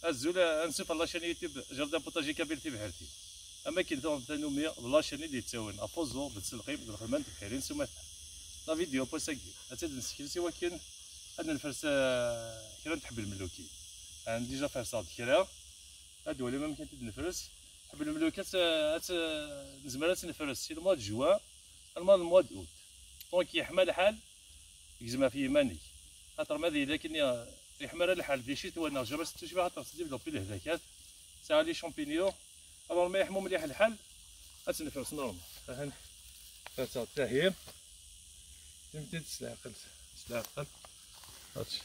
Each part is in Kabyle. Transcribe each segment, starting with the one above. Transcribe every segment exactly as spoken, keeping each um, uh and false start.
Azul, ansuf ɣer la chaîne YouTube Jardin Potager Kabyle Tibḥirt-iw. Am akken tuɣem tanumi d la chaîne i d-yettawin ɣef uẓur d tselqim d lxedma n tebḥirin s umata. La vidéo n wass-agi ad tt-id-nessekles i wakken ad nenfers, eh, kra n tḥebbelmellukin. Ɛni déjà ferseɣ-d kra. Ad d-walim amek ad t-id-nefres. Tḥebbelmelluk ad tt-, ad tt-, nezmer ad tt-nefres si le mois de juin alma d le mois d'août. Donc yeḥma lḥal, gzem ɣef yiman-ik. Xaṭer ma d yella akken yeḥma ara lḥal di ccetwa neɣ jamais tettucbiḥ, xaṭer tettdévelopper lehdakat, tesɛa les champignons. Alors ma yeḥmu mliḥ lḥal, ad tt-nefres normal. Ahan, ad taɣ-d tahi. Imti-d s leɛqel, s leɛqel. Hati.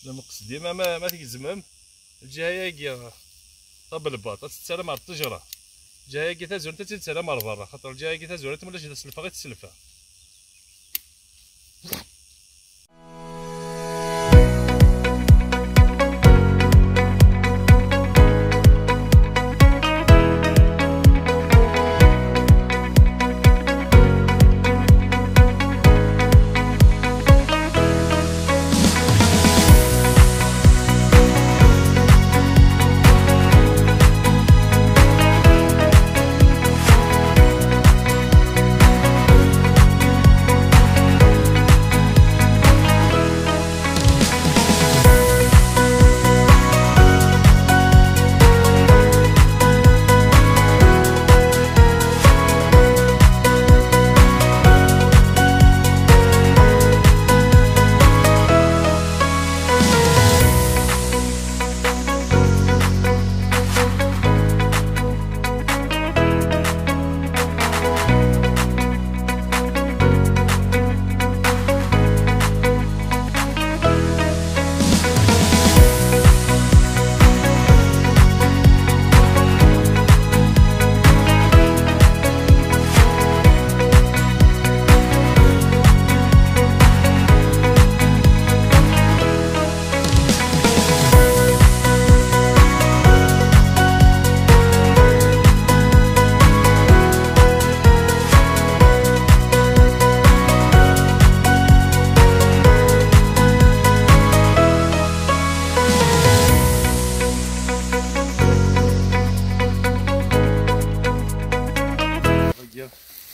Lmeqsed dima ma, ma tgezmem lǧiha-agi tabelbaṭ, ad tt-terram ar ṭṭejra. Lǧiha-agi tazurant ad tt-terram ar berra, xaṭer lǧiha-agi tazurant ma ulac d aselfeɣ i tesselfa.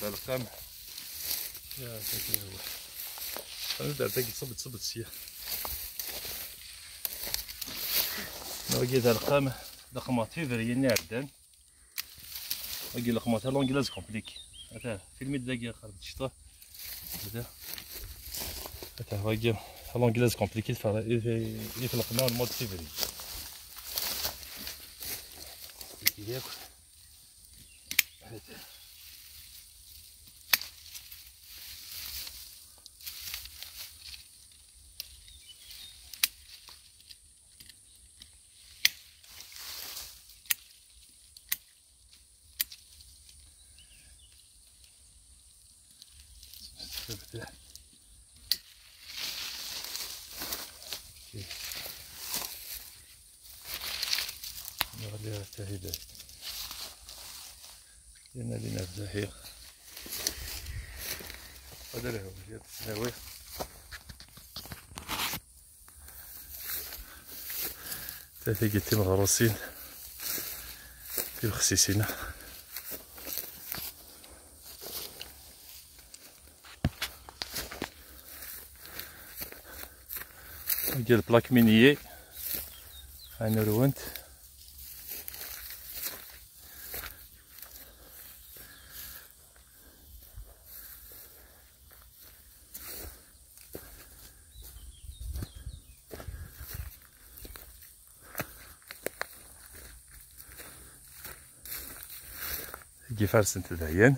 Talqam. Ya, tagi, awa. Anda ar tagi, tṣubb-d, tṣubb-d sya. Wagi d alqam, d aqmaṭ fibriyen iɛeddan. Wagi leqmaṭ à l'anglaise compliqué. Ata, filmi-d dagi, xerb d ccṭa. Ata. Ata, wagi, à l'anglaise compliqué, i, i, i tleqma le mois de février. Wagi yakk. Nɣelli ɣer tahidat. Yerna lina zahiɣ. Hada lehwa, ya tesnawi. Tagi d timeɣrusin tibexsisin. Tagi d plaque minier. Ɛni urwent? Ifarsent dayen.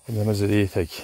Wala mazal-iyi tagi.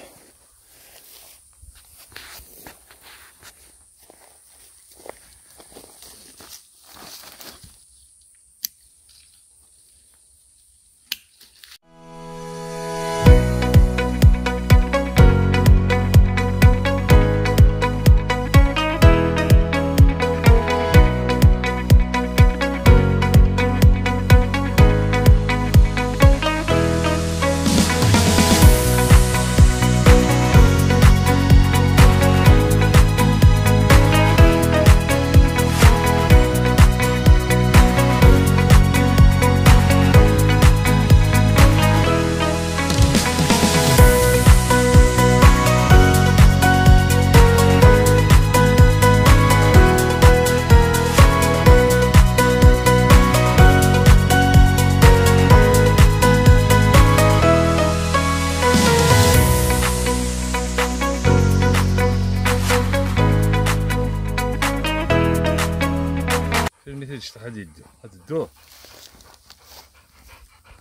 Filmi tiǧǧet ad yeddu, ad ddu.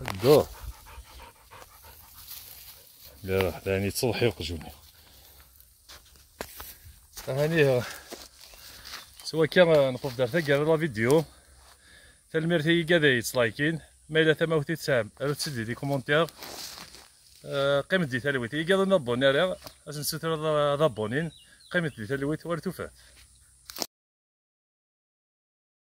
Ad ddu. La, la, yettseḍḥi uqjun-iw. Ahani, s wakka, eh, nquf-d ar taggara la vidéo. Tanemmirt i yigad ay yettlaykin. Ma yella tamawt i tesɛam, arut-tt-id di commentaire. Eh, qqimet di talwit. Igad ur nabuni ara, ad sen-sutreḍ ad abbunin. Qqimet di talwit, war tufat.